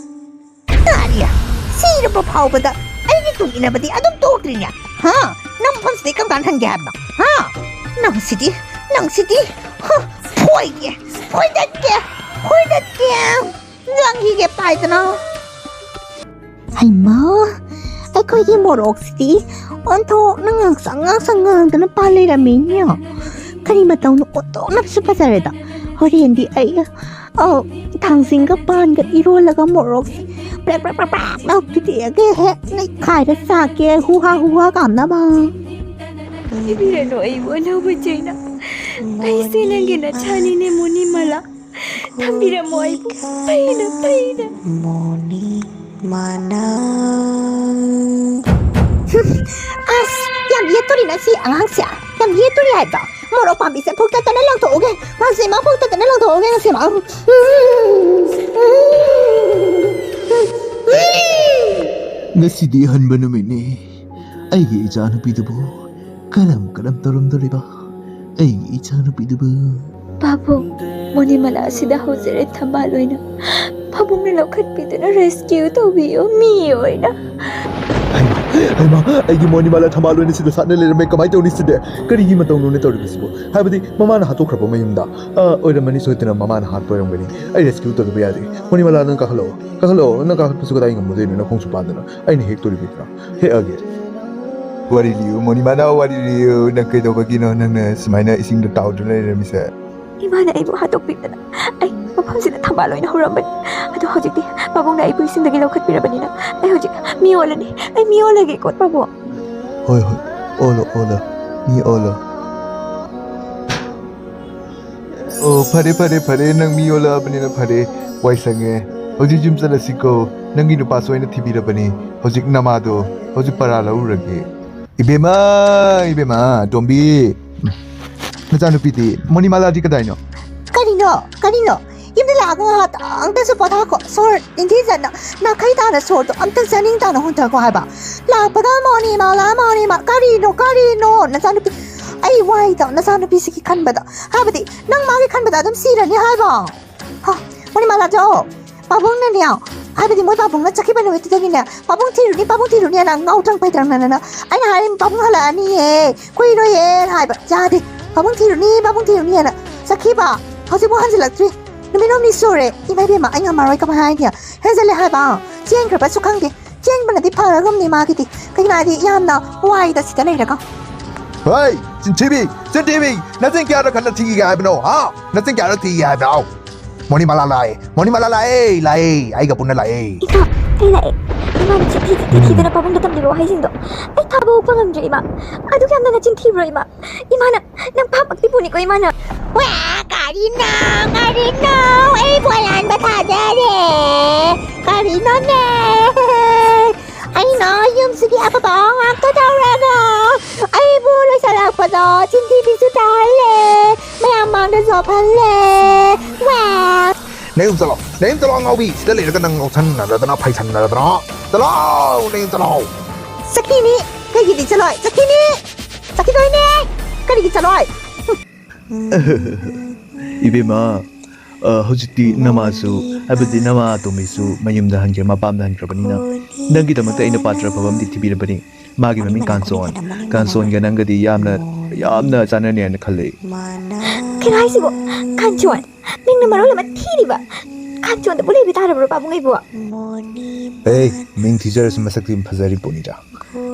ꯇꯥꯔꯤꯌꯥ, ꯁꯤꯔꯕ ꯐꯥꯎꯕꯗ ꯑꯩꯒꯤ ꯇꯨꯡ ꯏꯟꯅꯕꯗꯤ ꯑꯗꯨꯝ ꯇꯣꯛꯇ꯭ꯔꯤꯅꯦ꯫ ꯍꯥ? ꯅꯪ ꯃꯐꯝꯁꯤꯗ ꯑꯩ ꯀꯔꯝ ꯀꯥꯟꯗ ꯍꯟꯒꯦ ꯍꯥꯏꯕꯅꯣ? ꯍꯥ? ꯅꯪ ꯁꯤꯗꯤ, ꯅꯪ ꯁꯤꯗꯤ, ꯍ, ꯐꯣꯏꯒꯦ, ꯐꯣꯏꯗꯠꯀꯦ, ꯐꯣꯏꯗꯠꯀꯦ꯫ ꯅꯪꯒꯤꯒꯦ ꯄꯥꯏꯗꯅ꯫ ꯍꯩꯃꯥ, ꯑꯩꯈꯣꯏꯒꯤ ꯃꯣꯔꯣꯛꯁꯤꯗꯤ ꯑꯣꯟꯊꯣꯛꯅ ꯉꯥꯡꯁꯪ ꯉꯥꯡꯁꯪ ꯉꯥꯡꯗꯅ ꯄꯥꯜ ꯂꯩꯔꯝꯃꯤꯅꯦ꯫ ꯀꯔꯤ ꯃꯇꯧꯅꯣ ꯑꯣꯟꯊꯣꯛꯅꯁꯨ ꯐꯖꯔꯦꯗ꯫ ꯍꯣꯔꯦꯟꯗꯤ ꯑꯩ, ꯑ, ꯊꯥꯡꯖꯤꯡꯒ ꯄꯥꯟꯒ ꯏꯔꯣꯜꯂꯒ ꯃꯣꯔꯣꯛꯁꯤ ꯄ꯭ꯔꯦꯛ ꯄ꯭ꯔꯦꯛ ꯄ꯭ꯔꯦꯛ ꯄ꯭ꯔꯦꯛ ꯂꯥꯎ ꯊꯨꯗꯦꯛꯑꯒ ꯍꯦꯛ ꯅꯩꯈꯥꯏꯔ ꯆꯥꯒꯦ, ꯍꯨ ꯍꯥ ꯍꯨ ꯍꯥ ꯀꯥꯝꯅꯕ꯫ ꯄꯤꯕꯤꯔꯅꯨ ꯑꯩꯕꯨ ꯑꯅꯧꯕ ꯆꯩꯅ꯫ ꯑꯩꯁꯦ ꯅꯪꯒꯤ ꯅꯆꯥꯅꯤꯅꯦ, ꯃꯣꯅꯤꯃꯥꯂꯥ꯫ ꯊꯝꯕꯤꯔꯝꯃꯣ ꯑꯩꯕꯨ ꯐꯩꯅ ꯐꯩꯅ꯫ ꯃꯣꯅꯤꯃꯥꯂꯥ꯫ ꯑꯁ, ꯌꯥꯝ ꯌꯦꯠꯇꯣꯔꯤꯅ ꯁꯤ ꯑꯉꯥꯡꯁꯦ꯫ ꯌꯥꯝ ꯌꯦꯠꯇꯣꯔꯤ ꯍꯥꯏꯕ꯫ ꯃꯣꯔꯣꯛ ꯄꯥꯝꯕꯤꯁꯦ ꯐꯨꯛꯇꯠꯇꯅ ꯂꯪꯊꯣꯛꯎꯒꯦ꯫ ꯃꯥꯁꯦ ꯃꯥ ꯐꯨꯛꯇꯠꯇꯅ ꯂꯪꯊꯣꯛꯎꯒꯦ ꯉꯁꯤ ꯃꯥ꯫ ꯉꯁꯤꯗꯤ ꯑꯍꯟꯕ ꯅꯨꯃꯤꯠꯅꯤ꯫ ꯑꯩꯒꯤ ꯏꯆꯥꯅꯨꯄꯤꯗꯨꯕꯨ ꯀꯔꯝ ꯀꯔꯝ ꯇꯧꯔꯝꯗꯣꯔꯤꯕ? ꯑꯩꯒꯤ ꯏꯆꯥꯅꯨꯄꯤꯗꯨꯕꯨ꯫ ꯄꯥꯕꯨꯡ, ꯃꯣꯅꯤꯃꯥꯂꯥ ꯑꯁꯤꯗ ꯍꯧꯖꯔꯦ ꯊꯝꯕꯥꯜ ꯑꯣꯏꯅ꯫ ꯄꯥꯕꯨꯡꯅ ꯂꯧꯈꯠꯄꯤꯗꯨꯅ rescue ꯇꯧꯕꯤꯌꯨ, ꯃꯤ ꯑꯣꯏꯅ꯫ ꯍꯩꯃꯥ, ꯍꯩꯃꯥ, ꯑꯩꯒꯤ ꯃꯣꯅꯤꯃꯥꯂꯥ ꯊꯝꯕꯥꯜ ꯑꯣꯏꯅ ꯁꯤꯗ ꯁꯥꯠꯅ ꯂꯩꯔꯝꯃꯦ꯫ ꯀꯃꯥꯏꯅ ꯇꯧꯅꯤ ꯁꯤꯗꯤ? ꯀꯔꯤꯒꯤ ꯃꯇꯧꯅꯣꯅꯦ ꯇꯧꯔꯤꯕꯁꯤꯕꯨ? ꯍꯥꯏꯕꯗꯤ ꯃꯃꯥꯅ ꯍꯥꯠꯇꯣꯛꯈ꯭ꯔꯕ ꯃꯌꯨꯝꯗ? ꯑ, ꯑꯣꯏꯔꯝꯃꯅꯤ, ꯁꯣꯏꯗꯅ ꯃꯃꯥꯅ ꯍꯥꯠꯄ ꯑꯣꯏꯔꯝꯒꯅꯤ꯫ ꯑꯩ rescue ꯇꯧꯗꯕ ꯌꯥꯗꯦ꯫ ꯃꯣꯅꯤꯃꯥꯂꯥ, ꯅꯪ ꯀꯥꯈꯠꯂꯛꯑꯣ, ꯀꯥꯈꯠꯂꯛꯑꯣ꯫ ꯅꯪ ꯀꯥꯈꯠꯄꯁꯨ ꯀꯗꯥꯏ ꯉꯝꯃꯨꯗꯣꯏꯅꯣ? ꯅꯈꯣꯡꯁꯨ ꯄꯥꯟꯗꯅ꯫ ꯑꯩꯅ ꯍꯦꯛꯇꯣꯔꯤꯕꯅꯤꯅ꯫ ꯍꯦꯛꯑꯒꯦ꯫ ꯋꯥꯔꯤ ꯂꯤꯌꯨ, ꯃꯣꯅꯤꯃꯥꯂꯥ, ꯋꯥꯔꯤ ꯂꯤꯌꯨ꯫ ꯅꯪ ꯀꯩꯗꯧꯕꯒꯤꯅꯣ ꯅꯪꯅ ꯁꯨꯃꯥꯏꯅ ꯏꯁꯤꯡꯗ ꯇꯥꯎꯗꯨꯅ ꯂꯩꯔꯝꯃꯤꯁꯦ? ꯏꯃꯥꯅ ꯑꯩꯕꯨ ꯍꯥꯠꯇꯣꯛꯄꯤꯗꯅ ꯑꯩ ꯃꯐꯝꯁꯤꯗ ꯊꯝꯕꯥꯜ ꯑꯣꯏꯅ ꯍꯧꯔꯝꯕꯅꯤ꯫ ꯑꯗꯣ ꯍꯧꯖꯤꯛꯇꯤ ꯄꯥꯕꯨꯡꯅ ꯑꯩꯕꯨ ꯏꯁꯤꯡꯗꯒꯤ ꯂꯧꯈꯠꯄꯤꯔꯕꯅꯤꯅ ꯑꯩ ꯍꯧꯖꯤꯛ ꯃꯤ ꯑꯣꯜꯂꯅꯤ꯫ ꯑꯩ ꯃꯤ ꯑꯣꯜꯂꯒꯦꯀꯣ, ꯄꯥꯕꯨꯡ꯫ ꯍꯣꯏ, ꯍꯣꯏ, ꯑꯣꯜꯂꯣ, ꯑꯣꯜꯂꯣ, ꯃꯤ ꯑꯣꯜꯂꯣ꯫ ꯑꯣ, ꯐꯔꯦ, ꯐꯔꯦ, ꯐꯔꯦ, ꯅꯪ ꯃꯤ ꯑꯣꯜꯂꯛꯑꯕꯅꯤꯅ ꯐꯔꯦ, ꯋꯥꯏ ꯁꯪꯉꯦ꯫ ꯍꯧꯖꯤꯛ ꯌꯨꯝ ꯆꯠꯂꯁꯤꯀꯣ꯫ ꯅꯪꯒꯤ ꯅꯨꯄꯥꯁꯨ ꯑꯩꯅ ꯊꯤꯕꯤꯔꯕꯅꯤ꯫ ꯍꯧꯖꯤꯛ ꯅꯃꯥꯗꯣ, ꯍꯧꯖꯤꯛ ꯄꯔꯥ ꯂꯧꯔꯨꯔꯒꯦ꯫ ꯏꯕꯦꯝꯃ, ꯏꯕꯦꯝꯃ, ꯇꯣꯝꯕꯤ, ꯅꯆꯥꯅꯨꯄꯤꯗꯤ, ꯃꯣꯅꯤꯃꯥꯂꯥꯗꯤ ꯀꯗꯥꯏꯅꯣ? ꯀꯔꯤꯅꯣ? ꯀꯔꯤꯅꯣ? ꯌꯨꯝꯗ ꯂꯥꯛꯑꯒ ꯉꯥꯏꯍꯥꯛꯇꯪꯗꯁꯨ ꯄꯣꯊꯥꯈꯣ꯫ ꯁꯣꯔ ꯅꯤꯡꯊꯤꯖꯅ, ꯅꯥꯈꯩ ꯇꯥꯅ ꯁꯣꯔꯗꯣ ꯑꯝꯇ ꯆꯥꯅꯤꯡ ꯇꯥꯅ ꯍꯣꯟꯊꯈꯣ ꯍꯥꯏꯕ꯫ ꯂꯥꯛꯄꯒ ꯃꯣꯅꯤꯃꯥꯂꯥ, ꯃꯣꯅꯤꯃꯥ, ꯀꯔꯤꯅꯣ, ꯀꯔꯤꯅꯣ? ꯅꯆꯥꯅꯨꯄꯤ, ꯑꯩ ꯋꯥꯏꯗ ꯅꯆꯥꯅꯨꯄꯤꯁꯤꯒꯤ ꯈꯟꯕꯗ꯫ ꯍꯥꯏꯕꯗꯤ, ꯅꯪ ꯃꯥꯒꯤ ꯈꯟꯕꯗ ꯑꯗꯨꯝ ꯁꯤꯔꯅꯤ ꯍꯥꯏꯕ꯫ ꯍ, ꯃꯣꯅꯤꯃꯥꯂꯥꯗꯣ, ꯄꯥꯕꯨꯡꯅꯅꯦ, ꯍꯥꯏꯕꯗꯤ ꯃꯣꯏ ꯄꯥꯕꯨꯡꯅ ꯆꯠꯈꯤꯕ ꯅꯨꯃꯤꯠꯇꯨꯗꯒꯤꯅꯦ, "ꯄꯥꯕꯨꯡ ꯊꯤꯔꯨꯅꯤ, ꯄꯥꯕꯨꯡ ꯊꯤꯔꯨꯅꯤꯅ" ꯉꯥꯎꯇ꯭ꯔꯪ ꯐꯩꯇ꯭ꯔꯪꯅꯅ꯫ ꯑꯩꯅ ꯍꯥꯏꯔꯤ, "ꯄꯥꯕꯨꯡ ꯍꯜꯂꯛꯑꯅꯤꯌꯦ, ꯀꯨꯏꯔꯣꯏꯌꯦ" ꯍꯥꯏꯕ, ꯌꯥꯗꯦ꯫ "ꯄꯥꯕꯨꯡ ꯊꯤꯔꯨꯅꯤ, ꯄꯥꯕꯨꯡ ꯊꯤꯔꯨꯅꯤꯅ" ꯆꯠꯈꯤꯕ, ꯍꯧꯖꯤꯛꯐꯥꯎ ꯍꯟꯖꯤꯜꯂꯛꯇ꯭ꯔꯤ꯫ ꯅꯨꯃꯤꯠ ꯍꯨꯝꯅꯤ ꯁꯨꯔꯦ꯫ ꯏꯃꯥ ꯏꯕꯦꯝꯃ, ꯑꯩ ꯉꯝꯃꯔꯣꯏ, ꯀꯃꯥꯏ ꯍꯥꯏꯅꯤ? ꯍꯦꯟꯖꯜꯂꯦ ꯍꯥꯏꯕ꯫ ꯆꯦꯟꯈ꯭ꯔꯕꯁꯨ ꯈꯪꯗꯦ꯫ ꯆꯦꯟꯕꯅꯗꯤ ꯐꯔꯒꯨꯝꯅꯤ ꯃꯥꯒꯤꯗꯤ꯫ ꯀꯩꯒꯤꯅꯣ ꯍꯥꯏꯗꯤ ꯌꯥꯝꯅ ꯋꯥꯏꯗ ꯁꯤꯗ ꯂꯩꯔꯒ꯫ ꯍꯩ, ꯆꯤꯟꯊꯤꯕꯤ, ꯆꯤꯟꯊꯤꯕꯤ, ꯅꯆꯤꯟ ꯀꯌꯥꯗ ꯈꯟꯅ ꯊꯤꯒꯦ ꯍꯥꯏꯕꯅꯣ, ꯍꯥ? ꯅꯆꯤꯟ ꯀꯌꯥꯗ ꯊꯤꯒꯦ ꯍꯥꯏꯕꯅꯣ? ꯃꯣꯅꯤꯃꯥꯂꯥ ꯂꯥꯛꯑꯦ, ꯃꯣꯅꯤꯃꯥꯂꯥ ꯂꯥꯛꯑꯦ, ꯂꯥꯛꯑꯦ, ꯑꯩꯒ ꯄꯨꯟꯅ ꯂꯥꯛꯑꯦ꯫ ꯏꯃꯥ, ꯑꯩ ꯂꯥꯛꯑꯦ꯫ ꯏꯃꯥꯅ ꯆꯤꯊꯤ ꯆꯤꯊꯤ ꯊꯤꯗꯅ ꯄꯥꯕꯨꯡꯗ ꯇꯝꯂꯤꯕ ꯋꯥꯍꯩꯁꯤꯡꯗꯣ ꯑꯩ ꯊꯥꯕ ꯑꯣꯛꯄ ꯉꯝꯗ꯭ꯔꯦ, ꯏꯃꯥ꯫ ꯑꯗꯨꯛ ꯌꯥꯝꯅ ꯅꯆꯤꯟ ꯊꯤꯕ꯭ꯔꯣ, ꯏꯃꯥ? ꯏꯃꯥꯅ ꯅꯪ ꯄꯥꯞꯃꯛꯇꯤ ꯄꯨꯅꯤꯀꯣ, ꯏꯃꯥꯅ꯫ ꯋꯥ, ꯀꯔꯤꯅꯣ, ꯀꯔꯤꯅꯣ? ꯑꯩꯕꯨ ꯑꯔꯥꯟꯕ ꯊꯥꯖꯔꯦ꯫ ꯀꯔꯤꯅꯣꯅꯦ? ꯑꯩꯅ ꯌꯨꯝꯁꯤꯒꯤ ꯑꯐꯕ ꯉꯥꯛꯇ ꯇꯧꯔꯒ ꯑꯩꯕꯨ ꯂꯣꯏꯁꯤꯜꯂꯛꯄꯗꯣ ꯆꯤꯟꯊꯤꯕꯤꯁꯨ ꯇꯥꯍꯜꯂꯦ, ꯃꯌꯥꯝ ꯃꯥꯡꯗꯁꯨ ꯍꯥꯞꯍꯜꯂꯦ꯫ ꯋꯥ! ꯅꯌꯨꯝ ꯆꯠꯂꯣ, ꯅꯌꯨꯝ ꯆꯠꯂꯣ, ꯑꯉꯥꯎꯕꯤ! ꯁꯤꯗ ꯂꯩꯔꯒ ꯅꯪ ꯉꯥꯎꯁꯟꯅꯗꯅ ꯐꯩꯁꯟꯅꯗꯅ꯫ ꯆꯠꯂꯣ, ꯅꯌꯨꯝ ꯆꯠꯂꯣ! ꯆꯠꯈꯤꯅꯤ꯫ ꯀꯩꯒꯤꯗꯤ ꯆꯠꯂꯣꯏ? ꯆꯠꯈꯤꯅꯤ꯫ ꯆꯠꯈꯤꯗꯣꯏꯅꯦ꯫ ꯀꯔꯤꯒꯤ ꯆꯠꯂꯣꯏ? ꯏꯕꯦꯝꯃ, ꯑ, ꯍꯧꯖꯤꯛꯇꯤ ꯅꯃꯥꯁꯨ, ꯍꯥꯏꯕꯗꯤ ꯅꯃꯥ ꯑꯇꯣꯝꯕꯤꯁꯨ ꯃꯌꯨꯝꯗ ꯍꯟꯈ꯭ꯔꯦ, ꯃꯄꯥꯝꯗ ꯍꯟꯈ꯭ꯔꯕꯅꯤꯅ, ꯅꯪꯒꯤꯗꯃꯛꯇ ꯑꯩꯅ ꯄꯥꯇ꯭ꯔ ꯑꯐꯕ ꯑꯃꯗꯤ ꯊꯤꯕꯤꯔꯕꯅꯤ꯫ ꯃꯥꯒꯤ ꯃꯃꯤꯡ ꯀꯥꯟꯆꯣꯟ꯫ ꯀꯥꯟꯆꯣꯟꯒ ꯅꯪꯒꯗꯤ ꯌꯥꯝꯅ, ꯌꯥꯝꯅ ꯆꯥꯟꯅꯅꯤ ꯍꯥꯏꯅ ꯈꯜꯂꯦ꯫ ꯀꯩꯅꯣ ꯍꯥꯏꯁꯤꯕꯣ? ꯀꯥꯟꯆꯣꯟ? ꯃꯤꯡꯅ ꯃꯔꯣꯜ ꯑꯃ ꯊꯤꯔꯤꯕ꯫ ꯀꯥꯟꯆꯣꯟꯗꯕꯨ ꯂꯩꯕ ꯇꯥꯔꯕ꯭ꯔꯣ, ꯄꯥꯕꯨꯡ ꯑꯩꯕꯨ? ꯑꯦ, ꯃꯤꯡ ꯊꯤꯖꯔꯁꯨ ꯃꯁꯛꯇꯤ ꯐꯖꯔꯤ ꯄꯣꯠꯅꯤꯗ꯫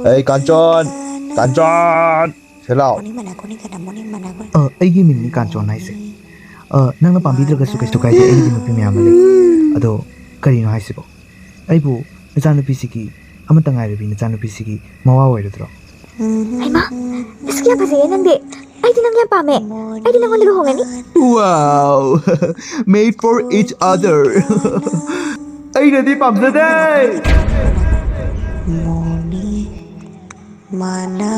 ꯑꯦ, ꯀꯥꯟꯆꯣꯟ! ꯀꯥꯟꯆꯣꯟ! ꯁꯦ ꯂꯥꯎ꯫ ꯑ, ꯑꯩꯒꯤ ꯃꯤꯡꯅꯤ ꯀꯥꯟꯆꯣꯟ ꯍꯥꯏꯁꯦ꯫ ꯑ, ꯅꯪꯅ ꯄꯥꯝꯕꯤꯗ꯭ꯔꯒꯁꯨ ꯀꯩꯁꯨ ꯀꯥꯏꯗꯦ, ꯑꯩꯒꯤꯗꯤ ꯅꯨꯄꯤ ꯃꯌꯥꯝ ꯑꯃ ꯂꯩ꯫ ꯑꯗꯣ ꯀꯔꯤꯅꯣ ꯍꯥꯏꯁꯤꯕꯣ? ꯑꯩꯕꯨ ꯅꯆꯥꯅꯨꯄꯤꯁꯤꯒꯤ, ꯑꯃꯠꯇ ꯉꯥꯏꯔꯕꯤ ꯅꯆꯥꯅꯨꯄꯤꯁꯤꯒꯤ ꯃꯋꯥ ꯑꯣꯏꯔꯗ꯭ꯔꯣ? ꯍꯩꯃꯥ, ꯃꯁꯛ ꯌꯥꯝ ꯐꯖꯩꯌꯦ ꯅꯪꯗꯤ꯫ ꯑꯩꯗꯤ ꯅꯪ ꯌꯥꯝ ꯄꯥꯝꯃꯦ꯫ ꯑꯩꯗꯤ ꯅꯪꯉꯣꯟꯗ ꯂꯨꯍꯣꯡꯉꯅꯤ꯫ Wow, made for each other. ꯑꯩꯅꯗꯤ ꯄꯥꯝꯖꯗꯦ. ꯃꯣꯅꯤ ꯃꯥꯅ